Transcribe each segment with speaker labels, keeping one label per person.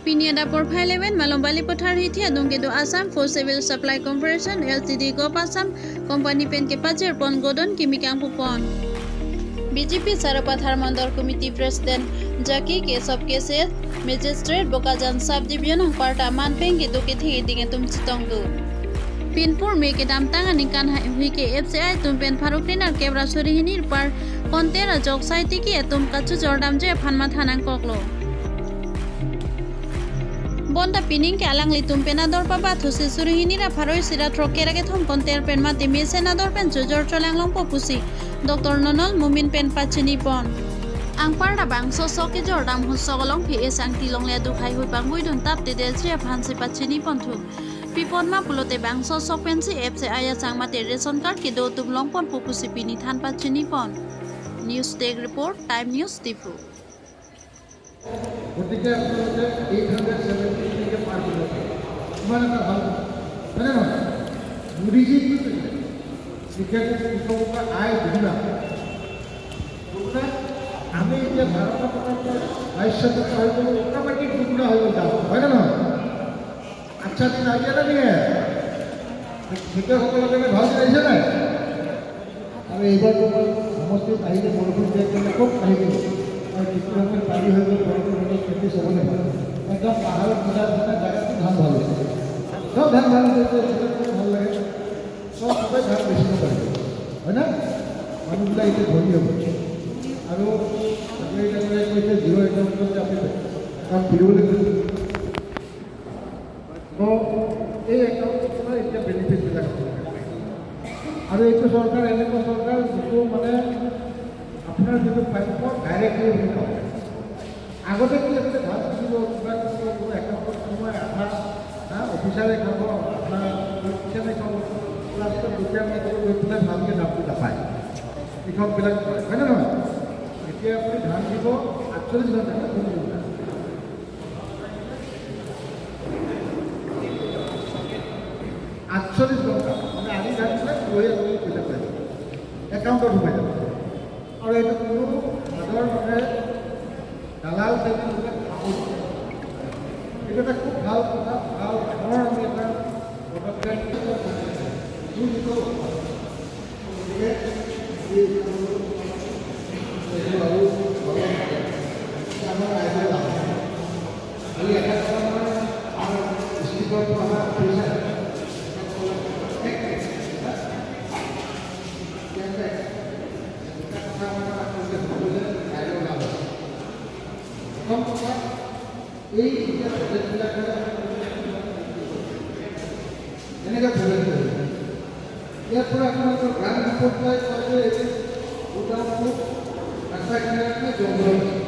Speaker 1: Piniada por 11 malong Balipothar hithia dongke do Assam for Civil Supply Corporation Ltd Gop Assam Company pen ke pajer pon godon kimikang pupon. BJP Sarupathar Mandal Committee President Jaki Kesab Kese Magistrate Bokajan Sub Division Parta Manpeng ke doke thi dinge tum chitongdu. Pinpur me ke dam tanga kan hui ke FCI tumpen Faruklina kebra surihinir par kontera jok saiti ki tum kachu jordam je phanma thanang koklo. Bonda pining ke alangli tumpena dorpa ba thusi surihinira pharoi sira trokera ke thom konter pen ma timesena dorpen jojor cholanglong popusi Dr. Nonol Mumin pen pachini pon. Angparda bangso soke jordam husogolong phi esang tilong le dukhai hui bangui dun tap te del chia phansi pachini pon thu. Pipon ma pulote bangso sopensi FC aya changma te ration card ke do tumlong pon popusi pini than pachini pon. News Tech Report, Time News Tipu.
Speaker 2: গতিকে আপোনালোকে 873কে পাৰ কৰিব পাৰে, ইমান এটা ভাল হয়নে নহয়? মোদীজী কি কৈছে, বিশেষকৈ কৃষকৰ আয় দুগুণা দুগুণা। আমি এতিয়া 1200 টকাৰ পৰা 2200 টকা হৈ গ'ল, অট'মেটিক দুগুণা হৈ গ'ল দাম, হয়নে নহয়? আচ্ছা দিন আহিছে নে নিয়ে খেতিয়কসকলৰ কাৰণে ভাল দিন আহিছে নাই? আৰু এইবাৰতো মই সমষ্টিত আহিলে বৰষুণ দিয়াৰ কাৰণে খুব আহি গ'ল আৰু যিটো সময়ত পানী হৈ গ'ল, বৰষুণ হৈ গ'ল, খেতি চবৰে ভাল। একদম পাহাৰত ধুনীয়া ধুনীয়া জেগাতো ধান ভাল হৈছে, চব ধান ভাল হৈছে, ভাল লাগে, চব চবেই ধান বেচিব পাৰিব, হয়নে? মানুহবিলাক এতিয়া ধনী হ'ব। আৰু আপুনি ডাঙৰীয়াই কৈছে জিৰ' একাউণ্টত যে আমি একাউণ্ট খুলিবলৈ কৈছোঁ, তো এই একাউণ্টৰ পৰা এতিয়া বেনিফিটবিলাক আৰু এইটো চৰকাৰ এনেকুৱা চৰকাৰ যিটো মানে আপোনাৰ যিটো প্ৰাপ্য ডাইৰেক্টলি বুলি পাব। আগতে কি আছিলে, ধান কিনিব কিবা কিনিব কোনো একাউণ্টত সোমাই আধা অফিচাৰে খাব, আধা পলিটিচিয়ানে খাব, লাষ্টত দুখীয়া মানুহে গৈ পেলাই ভালকৈ দামটো নাপায়, কৃষকবিলাক কৰে, হয়নে নহয়? এতিয়া আপুনি ধান দিব 48 ঘণ্টা, 24 ঘণ্টা, 48 ঘণ্টা, মানে আজি ধান দিলে পৰহি আপুনি পইচা পাই যাব, একাউণ্টত সোমাই যাব। আৰু এইটো কোনো মাজৰ মানে দালাল চালালবিলাক খাব। এইটো এটা খুব ভাল কথা, ভাল ডাঙৰ আমি এটা পদক্ষেপ। গতিকে এইটো আৰু আমাৰ ৰাইজে লাভ। খালি এটা কথা নহয়, আমাৰ ডিষ্ট্ৰিক্টৰ পৰা অহা অফিচাৰ কথা আমাৰ লাভ। প্ৰথম কথা, এই এতিয়া প্ৰজেক্টবিলাক এনেকৈ প্ৰজেক্ট কৰিব, ইয়াৰ পৰা আপোনালোকৰ গ্ৰাণ্ড ৰিপৰ্ট পাই কয় যে এইটো গোটামটো ৰাস্তা কিনাৰত জংঘলত আছে।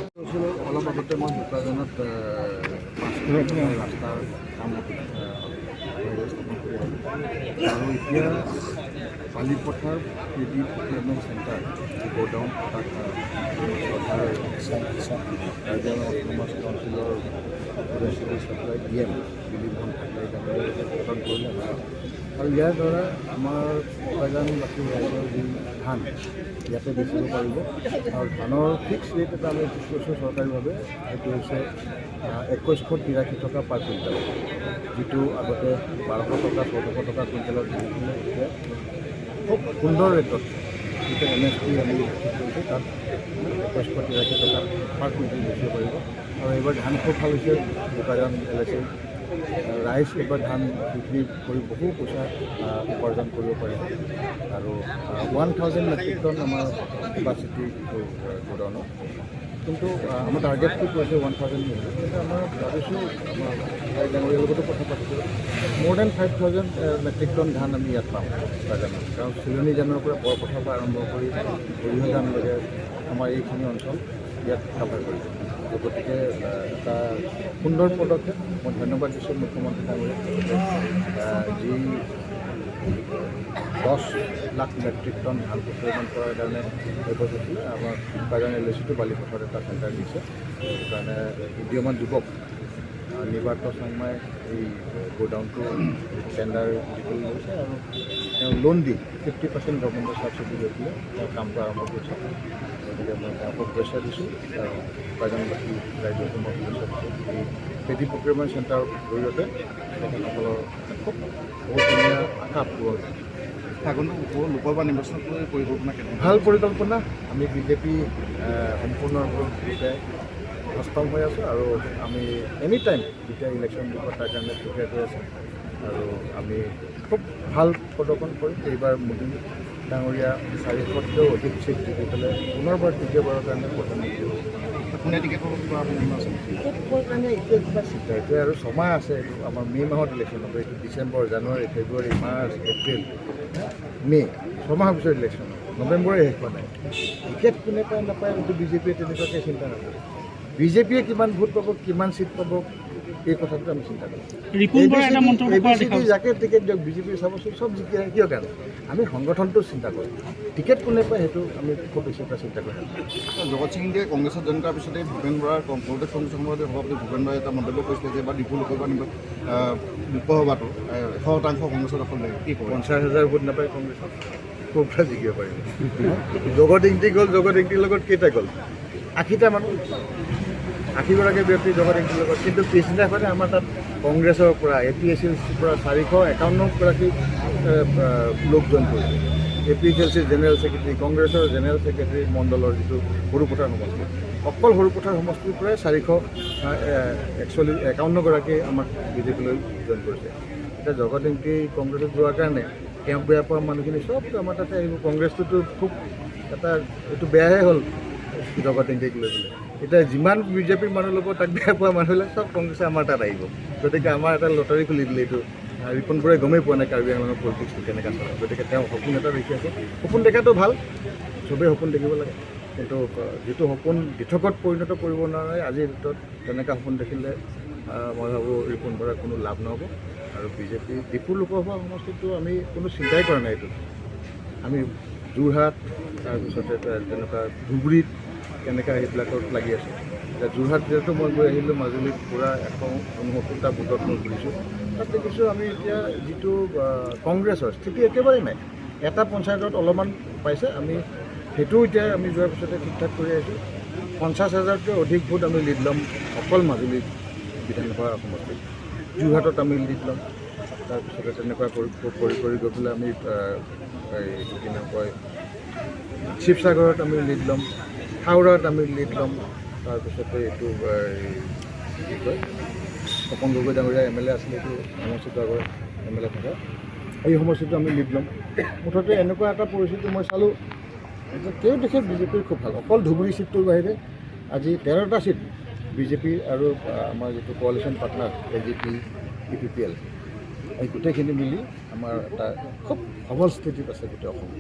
Speaker 3: অলপ আগতে মই বোকাজানত 5 কিলোমিটাৰ ৰাস্তাৰ কাম স্থাপন কৰি আহিলোঁ আৰু এতিয়া Balipathar P D procurement centre যি গ'ডাউন, তাত চৰকাৰ কাৰ্বি আংলং অট'নমাছ কাউন্সিলৰ civil supply D M Dilip Mohan Khakhlari ডাঙৰীয়াই উদ্ঘাটন কৰিলে। আৰু ইয়াৰ দ্বাৰা আমাৰ বোকাজানবাসী ৰাইজৰ যি ধান ইয়াতে বেচিব পাৰিব আৰু ধানৰ ফিক্স ৰেট এটা আমি ঠিক কৰিছোঁ চৰকাৰীভাৱে, সেইটো হৈছে 2183 টকা পাৰ কুইণ্টেল, যিটো আগতে 1200 টকা 1400 টকা কুইণ্টেলত ধান কিনে, এতিয়া খুব সুন্দৰ ৰেটত যিটো এমএছপি আমি ঠিক কৰিছোঁ তাত 2183 টকা পাৰ কুইণ্টেল বেচিব পাৰিব। আৰু এইবাৰ ধান খুব ভাল হৈছে বোকাজান এলএচি ৰাইজ, এইবাৰ ধান বিক্ৰী কৰি বহু পইচা উপাৰ্জন কৰিব পাৰিব। আৰু 1000 মেট্ৰিক টন আমাৰ কেপাচিটি যিটো গোডাউনৰ, কিন্তু আমাৰ টাৰ্গেটটো কৈছে 1000, কিন্তু আমাৰ ভাবিছোঁ, আমাৰ ডাঙৰীয়াৰ লগতো কথা পাতিছোঁ, মোৰ then 5000 metric ton ধান আমি ইয়াত পাম বোকাজানত। কাৰণ চিলনীজানৰ পৰা বৰপথাৰ পৰা আৰম্ভ কৰি সৰিয়হজানলৈকে আমাৰ এইখিনি অঞ্চল ইয়াত কাভাৰ কৰিব। গতিকে এটা সুন্দৰ পদক্ষেপ। মই ধন্যবাদ দিছোঁ মুখ্যমন্ত্ৰী ডাঙৰীয়াক, যি 10 লাখ মেট্ৰিক টন ধান প্ৰকিউৰমেণ্ট কৰাৰ কাৰণে কৈছিলে, আমাৰ বোকাজান এলএচিটো বালিপথাৰত এটা চেণ্টাৰ দিছে। সেইটো কাৰণে উদীয়মান যুৱক নিবাৰ্ত চাংমাই এই গোডাউনটো টেণ্ডাৰ যিটো লৈছে আৰু তেওঁ লোন দি 50% গভৰ্ণমেণ্টৰ ছাবচিডি লৈ পেলাই তেওঁ কামটো আৰম্ভ কৰিছে। গতিকে মই তেওঁক শুভেচ্ছা দিছোঁ আৰু বোকাজানবাসী ৰাইজকো মই শুভেচ্ছা দিছোঁ। এই পেডি প্ৰকিউৰমেণ্ট চেণ্টাৰৰ জৰিয়তে তেখেতসকলৰ খুব বহুত ধুনীয়া আশা পূৰণ হৈছে।
Speaker 4: আগন্তুক লোকসভা নিৰ্বাচনক লৈ পৰিকল্পনা কেনে?
Speaker 3: ভাল পৰিকল্পনা। আমি বিজেপি সম্পূৰ্ণৰূপে সষ্টম হৈ আছোঁ আৰু আমি এনি টাইম যেতিয়া ইলেকশ্যন দিব, তাৰ কাৰণে প্ৰিপেয়াৰ হৈ আছোঁ আৰু আমি খুব ভাল প্ৰদৰ্শন কৰিম। এইবাৰ মোদী ডাঙৰীয়া 400তকৈও অধিক চিট জিকি পেলাই পুনৰবাৰ তৃতীয়বাৰৰ কাৰণে প্ৰধানমন্ত্ৰী হ'ব।
Speaker 4: কোনে টিকেট পাব, কিবা আপুনি নিৰ্বাচন?
Speaker 3: টিকেট পোৱাৰ কাৰণে এতিয়া কিবা চিন্তা, এতিয়া আৰু ছমাহ আছে। এইটো আমাৰ মে' মাহত ইলেকশ্যন হ'ব। এইটো ডিচেম্বৰ, জানুৱাৰী, ফেব্ৰুৱাৰী, মাৰ্চ, এপ্ৰিল, মে', ছমাহৰ পিছত ইলেকশ্যন হ'ব। নৱেম্বৰে শেষ হোৱা নাই। টিকেট কোনে পায় নাপায়, এইটো বিজেপিয়ে তেনেকুৱাকৈ চিন্তা নকৰে। বিজেপিয়ে কিমান ভোট পাব, কিমান চিট পাব, এই কথাটো আমি চিন্তা কৰোঁ।
Speaker 5: ৰিপুণ বৰাই এটা মন্তব্য কৰা দেখা গৈছে।
Speaker 3: যাকে টিকেট দিয়ক, বিজেপিৰ চাবচোন চব জিকি আহে। কিয় কাৰণে? আমি সংগঠনটো চিন্তা কৰোঁ। টিকেট কোনে পায়, সেইটো আমি খুব বেছি এটা চিন্তা কৰি নাথাকোঁ।
Speaker 4: জগত সিং ইংতিয়ে কংগ্ৰেছত জইন কৰাৰ পিছতে ভূপেন বৰাৰ, প্ৰদেশ কংগ্ৰেছ সভাপতি ভূপেন বৰাই এটা মন্তব্য কৰিছিলে যে এইবাৰ ডিফু লোকসভাটো 100% কংগ্ৰেছৰ দখল লাগিব। কি ক'ব?
Speaker 3: 50,000 ভোট নাপায় কংগ্ৰেছত, ক'ৰ পৰা জিকিব পাৰিব? জগত ইংতি গ'ল, জগত ইংতিৰ লগত কেইটা গ'ল? 80টা মানুহ, 80গৰাকী ব্যক্তি জগত ইংতিৰ লগত। কিন্তু পিছদিনাখনে আমাৰ তাত কংগ্ৰেছৰ পৰা, এ পি এছ এল চিৰ পৰা 451গৰাকী লোক জইন কৰিছে। এ পি এছ এল চিৰ জেনেৰেল ছেক্ৰেটেৰী, কংগ্ৰেছৰ জেনেৰেল ছেক্ৰেটেৰী মণ্ডলৰ যিটো সৰুপথাৰ সমষ্টি, অকল সৰুপথাৰ সমষ্টিৰ পৰাই 441, 51গৰাকী আমাক বিজেপিলৈ জইন কৰিছে। এতিয়া জগত ইংতি কংগ্ৰেছত যোৱাৰ কাৰণে তেওঁক বেয়া পোৱা মানুহখিনি চব আমাৰ তাতে আহিব। কংগ্ৰেছটোতো খুব এটা এইটো বেয়াহে হ'ল জগত ইংতিক লৈ পেলাই। এতিয়া যিমান বিজেপিৰ মানুহ ল'ব, তাক বেয়া পোৱা মানুহবিলাক চব কংগ্ৰেছে আমাৰ তাত আহিব। গতিকে আমাৰ এটা লটাৰী খুলি দিলে। এইটো ৰিপুণ বৰাই গমেই পোৱা নাই কাৰ্বি আংলঙৰ পলিটিক্সটো কেনেকৈ চলে। গতিকে তেওঁ সপোন এটা দেখি আছে। সপোন দেখাটো ভাল, চবেই সপোন দেখিব লাগে। কিন্তু যিটো সপোন দিঠকত পৰিণত কৰিব নোৱাৰে আজিৰ ডেটত, তেনেকুৱা সপোন দেখিলে মই ভাবোঁ ৰিপুণ বৰাৰ কোনো লাভ নহ'ব। আৰু বিজেপি ডিফু লোকসভা সমষ্টিটো আমি কোনো চিন্তাই কৰা নাই এইটো। আমি যোৰহাট, তাৰপিছতে তেনেকুৱা ধুবুৰীত কেনেকুৱা সেইবিলাকত লাগি আছোঁ। এতিয়া যোৰহাট যিহেতু মই গৈ আহিলোঁ, মাজুলীত পূৰা 169টা বুথত মই ঘূৰিছোঁ। তাত দেখিছোঁ আমি এতিয়া যিটো কংগ্ৰেছৰ স্থিতি একেবাৰেই নাই। এটা পঞ্চায়তত অলপমান পাইছে। আমি সেইটোও এতিয়া আমি যোৱাৰ পিছতে ঠিক ঠাক কৰি আহিছোঁ। 50 হাজাৰতকৈ অধিক ভোট আমি লিড ল'ম অকল মাজুলী বিধানসভা সমষ্টিত। যোৰহাটত আমি লিড ল'ম। তাৰপিছতে তেনেকুৱা কৰি কৰি কৰি গৈ পেলাই আমি এইটো কি নাম কয়, শিৱসাগৰত আমি লিড ল'ম, থাওৰাত আমি লিড ল'ম। তাৰপিছতে এইটো এই কি কয়, তপন গগৈ ডাঙৰীয়া এম এল এ আছিলে, এইটো সমষ্টিটো আগৰ এম এল এ থকা এই সমষ্টিটো আমি লিড ল'ম। মুঠতে এনেকুৱা এটা পৰিস্থিতি মই চালোঁ যে কেওদিশে বিজেপিৰ খুব ভাল। অকল ধুবুৰী চিটটোৰ বাহিৰে আজি 13টা চিট বিজেপি আৰু আমাৰ যিটো কোৱালিশ্যন পাৰ্টনাৰ এ G P, U P P L, এই গোটেইখিনি মিলি আমাৰ এটা খুব সবল স্থিতিত আছে গোটেই অসমত।